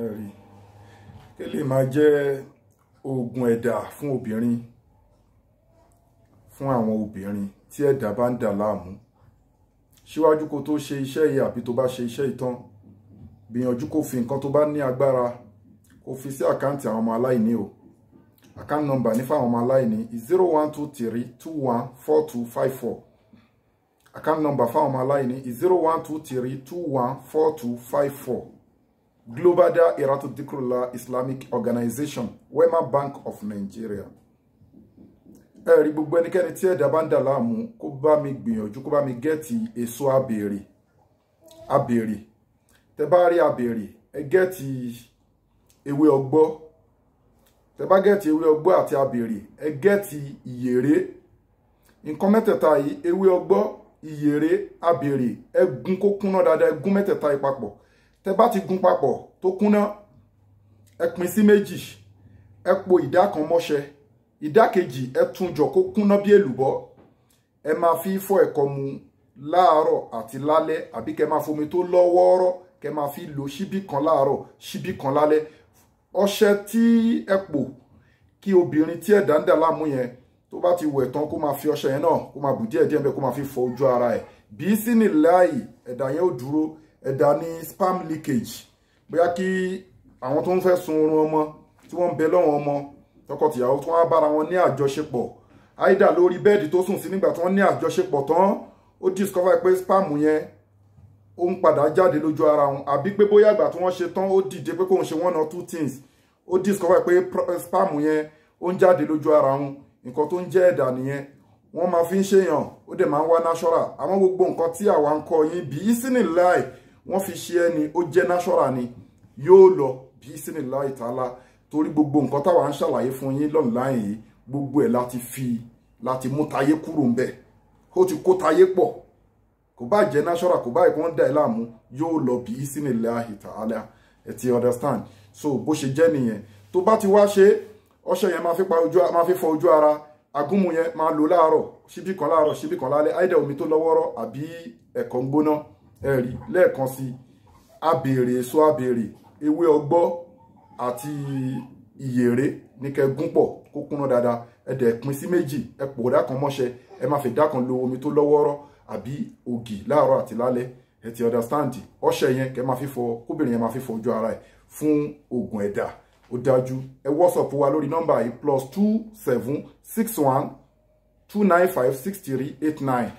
Ẹ̀rí kí lè máa jẹ́ oògùn ẹ̀dà fún obìnrin, fún àwọn obìnrin tí ẹ̀dà bá ń dà láàmú. Síwájú kó tó ṣe iṣẹ́ yìí àbí tó bá ṣe iṣẹ́ yìí tán, gbìyànjú kó fi nǹkan tó bá ní agbára kó fi sí àkáǹtì àwọn ọmọ aláìní o. Account number ní fáwọn ọmọ aláìní 0123214254. Account number fáwọn ọmọ aláìní 0123214254. Global Dahiratu Dhikrlahi Islamic Organization, Wema Bank of Nigeria. Ẹ rí gbogbo ẹnikẹ́ni tí ẹ̀dá bá ń dà láàmú, kó bá mi gbìyànjú kó bá mi gẹ́ẹ̀tì èso abèrè. Abèrè, tẹ bá rí abèrè, ẹ gẹ́ẹ̀tì ewé ọgbọ́. Tẹ bá gẹ́ẹ̀tì ewé ọgbọ́ àti abèrè, ẹ gẹ́ẹ̀tì ìyèrè. Nǹkan mẹ́tẹ̀ẹ̀ta yìí, ewé ọgbọ́, ìyèrè, abèrè, ẹ gún kó kúnná dáadáa, ẹ gún mẹ́tẹ̀ẹ̀ta yìí papọ̀. Tẹ bá ti gún papọ̀ tó kúnná, ẹ pín sí méjì, ẹ po ìdá kan mọ́ṣẹ, ìdá kejì ẹ tún jọ kó kúnná bí èlùbọ́. Ẹ máa fi fọ ẹ̀kọ mu láàárọ̀ àti lálẹ́, àbí kẹ máa fomi tó lọ́wọ́ọ́rọ́ kẹ máa fi lo ṣíbí kan láàárọ̀, ṣíbí kan lálẹ́. Ọṣẹ tí ẹ pò kí obìnrin tí ẹ̀dá ń dà láàmú yẹn tó bá ti wẹ̀ tán, kó máa fi ọṣẹ yẹn náà, kó máa bù díẹ̀ díẹ̀ bẹ́ẹ̀, kó máa fi fọ ojú ara ẹ̀. Bí sínú láàyè ẹ̀dá yẹn ó dúró. Ẹ̀dá ní sperm leakage, bóyá kí àwọn tó ń fẹ́ sun oorun ọmọ tí wọ́n ń bẹ lọ́wọ́n ọmọ, tọkọtìyàwó tí wọ́n á bára wọn ní àjọṣepọ̀, àìdá lórí bẹ́ẹ̀dì tó sùn sí nígbà tí wọ́n ní àjọṣepọ̀ tán, ó discover pé sperm yẹn ó ń padà jáde lójú ara wọn, àbí pé bóyá ìgbà tí wọ́n ṣe tán ó dìde pé kóun ṣe one or two things, ó discover pé sperm yẹn ó ń jáde lójú ara wọn. Nǹkan tó ń jẹ́ ẹ̀dà nìyẹn. Wọ́n máa fi ń ṣèyàn, ó dẹ̀ máa ń wá natural. Àwọn gbogbo nǹkan tí àwa ń kọ yín bí ìsínì láì wọ́n fi ṣe ẹni ó jẹ́ natural ni, yóò lọ bí ìsínì láì tààlà. Torí gbogbo nǹkan táwa ń ṣàlàyé fún yín online yìí, gbogbo ẹ̀ láti fi láti mú tayé kúrò ń bẹ̀, ó ti kó tayé pọ̀. Kò bá jẹ́ natural, kò bá ìkún dà ẹ́ láàmú, yóò lọ bí ìsínì láì tààlà. Ẹ ti understand? So bó ṣe jẹ́ nìyẹn. Tó bá ti wá ṣe ọṣẹ yẹn, máa fi pa ojú, máa fi fọ ojú ara. Agúnmu yẹn máa lò láàárọ̀, ṣíbí kan láàárọ̀, ṣíbí kan lálẹ́, àìdá omi tó lọ́wọ́rọ́ àbí ẹ̀kọ́ ń gbóná. Ẹ rí lẹ́ẹ̀kan sí, abèrè, èso abèrè, ewé ọgbọ́ àti ìyèrè ní kẹ́ gún pọ̀ kó kúnná dáadáa. Ẹ dẹ̀ pín sí méjì, ẹ pò dá kan mọ́ṣẹ, ẹ máa fi dá kan lo omi tó lọ́wọ́rọ́ àbí ògì láàárọ̀ àti lálẹ́. Ẹ ti understand? Ọṣẹ yẹn kẹ́ máa fi fọ, kóbìnrin yẹn máa fi fọ ojú ara ẹ̀ fún oògùn ẹ̀dà. Ó dájú. Ẹ WhatsApp wa lórí nọ́mbà yìí, +27 612956389.